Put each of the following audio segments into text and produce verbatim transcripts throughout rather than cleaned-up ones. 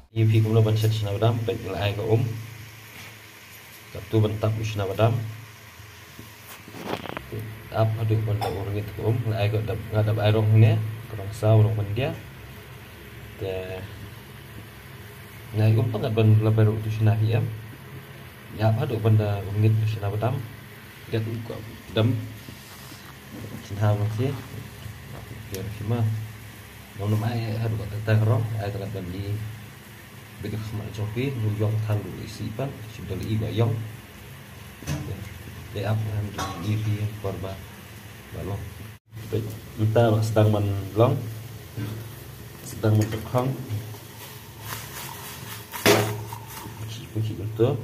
Ïa phi kumno ban shet shna badam, peit la ai ka um. Katto ban tap u shna badam. Ap haduh ban da u rngit ka um, la ai ka dap, nga dap ai rong ne, ka rong saw rong ban dia. Te nga ai um tang kat ban la ber u tu shna hi em. Ïa ap haduh ban da u rngit u shna badam. Gat u ka dam. Shna ban si. Biar sima. Nong nam ai haduh kat ta rong, ai ka ban di. Bit ka khmat jong phi, lu yong than lu isi pan, sim dal i ba yong. Dei ap ngan du i phi por ba, ba long. Bit mynta ba sdang ban long. Sdang ban tkhong. Ki pun ki tu.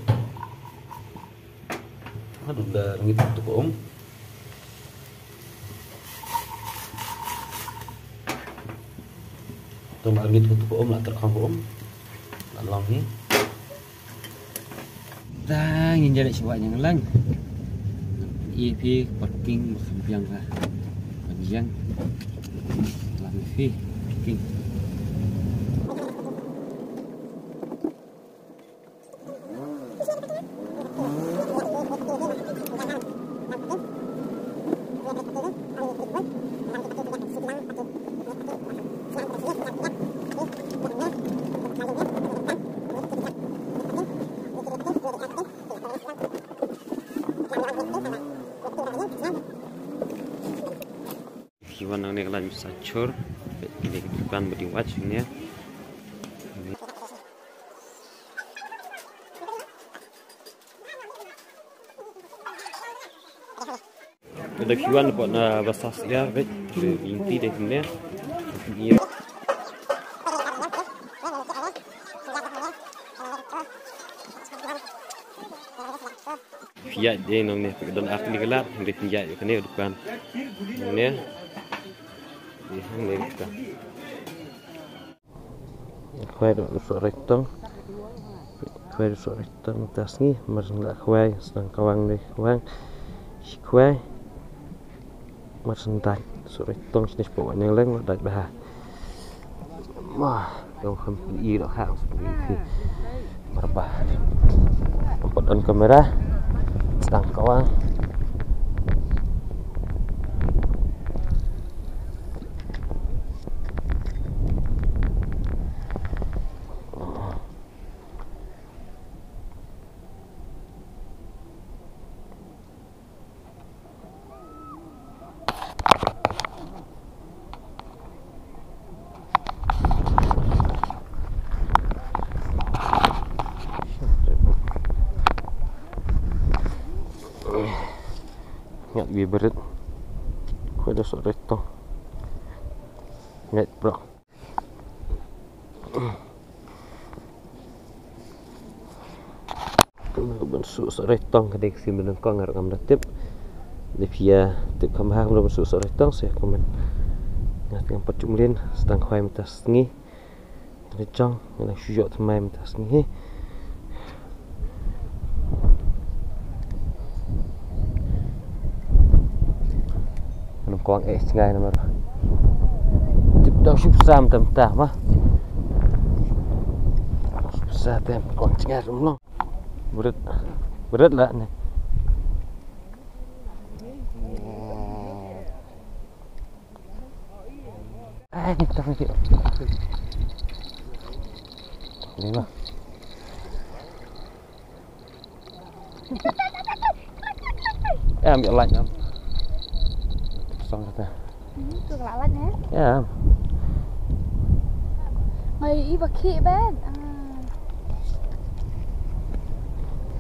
Haduh da rngit tu ko um. Tu ma rngit tu ko um la tkhong ko um. La long hi. Ta ngin jale shuwa nyang lang. Ïa phi parking ba kham biang ka. Ban ïeng. Lam phi parking. Phi wan nangne ka lain sa chur. Kine ki dukan ba ding wach ne. Da phi wan pok na ba sa sya bit. Inti de ne. Phi ïaid de nong ne, phi don ar tylli ki lad, de phi ïaid ïa kane ka dukan. Nong ne. Ïa, nong ne ka dukan. Khwai da soh rektong. Khwai da soh rektong mynta sngi, mar syn la khwai, sdang kawang de kawang. Shi khwai. Mar syn dait, soh rektong shane shapoh Wah Nyangleng, dait bha. Mah, dong kham pyn-i doh ha, pyn-i phi. Mar bah. Pat on kamera. Sdang kawang. Ngat bi berit. Khwai da soh rektong. Ngat bro. Ban shu soh rektong ka dei ka sien ba nyngkong nga ruh ngam da tip. Lei phi ïa tip kham bha kumno ban shu soh rektong sa comment. Nga te ngam pat ju mlien, sdang khwai mynta sngi. Nga jong, nga dang shu ïoh thymmai mynta sngi hi. Nang kwang eh jngai namar. Tip dang shu pisa mynta mynta ma. Shu pisa te kwang jngai rum long. Berit. Berit lah ni. Ai, ni tak ni. Ni mah. Em, ambil light em. Song kata. Hmm, tu kelak light eh. Ya. Mai i bakhi ben. Ah.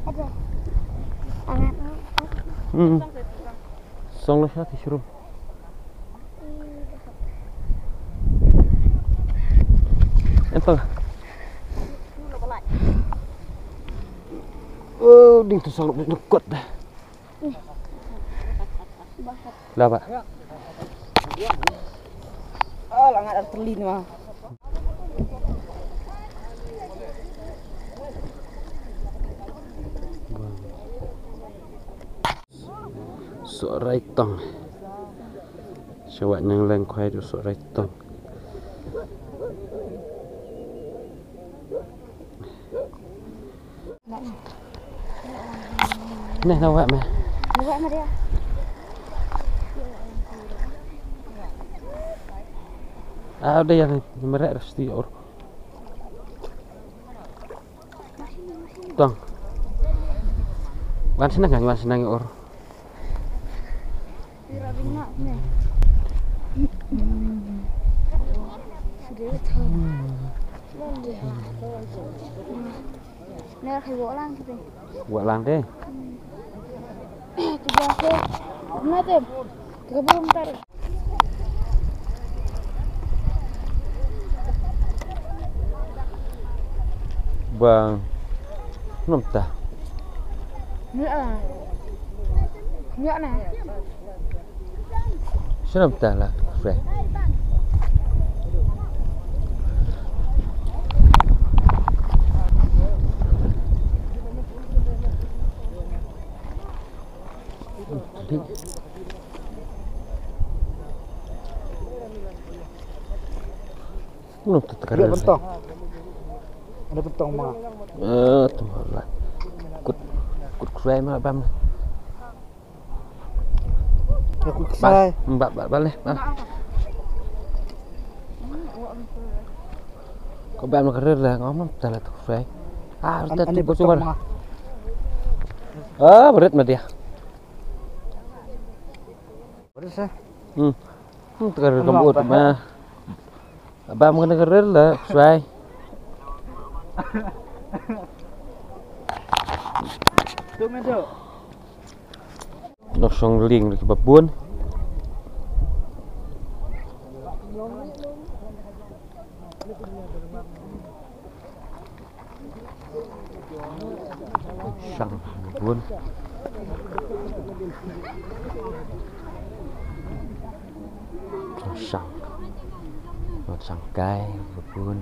Ada. Tangan. Hmm. Song lah satu serum. Entong. Oh, ding tu selalu dekat dah. Lah, Pak. Oh, langat artylli ni mah. Soh rektong. Sha Wah Nyangleng khwai da soh rektong. Neh, na wah meh. Ah, udah ya, ni merek resti or. Tong. Wan senang kan, wan senang or. Wah lang te. Bang. Namta. Namta la. Nut tu tekar. Ada bentong. Ada bentong ma. Eh, tu lah. Kut, kut krai ma bam. Ya, kut krai. Ba, ba, ba, ba leh, ba. Ko bam kerer lah, ngomong telah tu krai. Ah, ada tu bocor. Ah, berat ma dia. Berat sah. Hmm. Hmm, tegar ka mut ma. Ba ma ka na ka rel la, shwai. Tu me tu. Nok shong ling ri ki babun. Shang bun. Shang. Shang kai bun.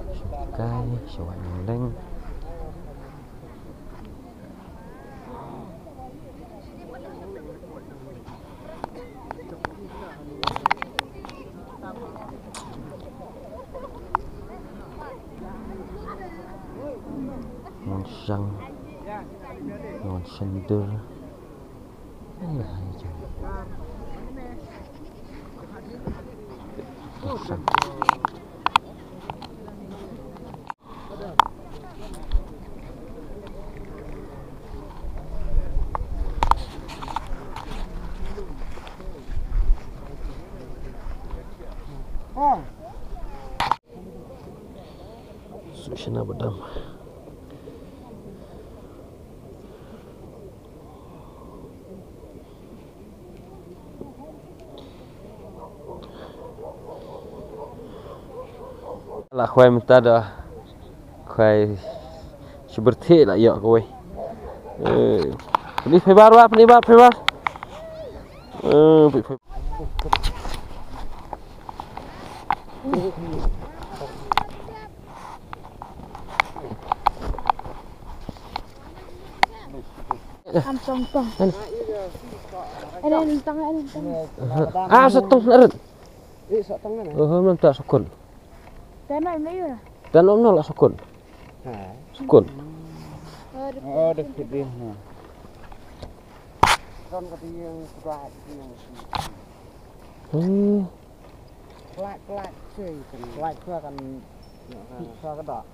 Shang kai, shang leng. Ngon shang, ngon shendur. Ngon shang. Sushna badam. La khwai mynta da khwai shibirthi la ïoh kawei. Eh, pynïap pynïap ba, pynïap pynïap. Eh, pynïap pynïap. Am song tong. Ene tang, ene tang. Ah, sa tong na rit. Eh, sa tong na. Oh, man ta sukun. Tana me yura. Tana om no la sukun. Ha. Sukun. Oh, de kidi ha. Kon ka tiang sudah tiang. Hmm. Kelak kelak sih kan. Kelak kelak kan. Sa ka dak.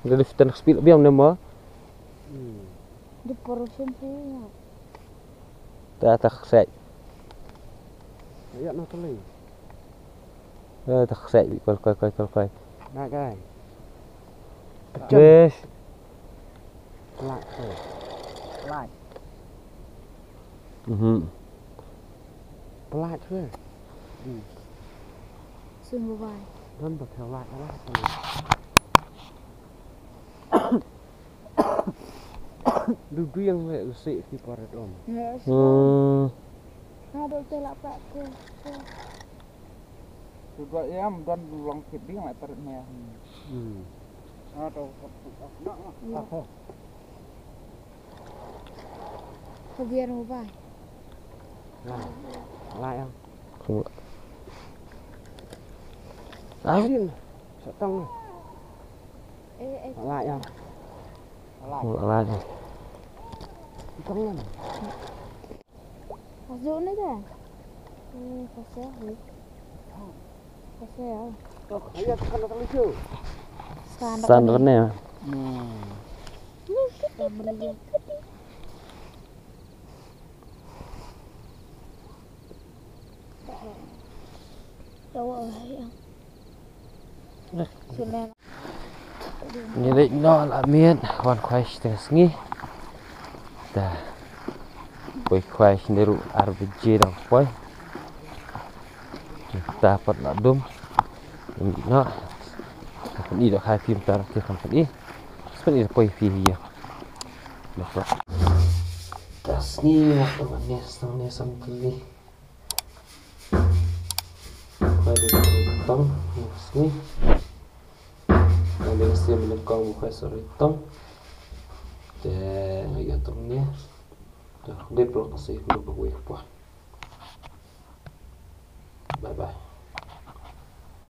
Jadi fitan speed biang nama. Hmm. Di porosin sih. Ta ta ksai. Ya na tuli. Eh, ta ksai bi kol kol kol kol kol. Na kai. Wes. Plak. Plak. Mhm. Plak ke. Hmm. Sun bye bye. Dan ba thel lak lak. Du du yang le si ki paret om. Yes. Hmm. Na do te la pa ke. Tu dua em dan du long kit ding la paret me. Hmm. Na do. Iya. Apa? Ko biar mo bai. Lai, lai ang. Không Ai din. Sa tang. Eh, eh. Lai ang. không lại. Tang lang. Azu ni dah. Eh, pasal ni. Pasal ya. Ayat kan tang itu. Stand San rne. Ngi leit noh la miet wan khwai shi teng sngi. Da poi khwai shi ne ruh ar baje dang poi. Ta pat la dum. Ngi noh. Kan i da khai phim tar ti kan i. Spen i da poi phi ya. Ta sngi wa ta ne sang ne sang ti. Khwai dei tong sngi. Nga dei sngi mynne kong bu khwai sori tong. Te nga ïa tong ne. Te dei prok sngi ku ba wei kpwa. Bye bye.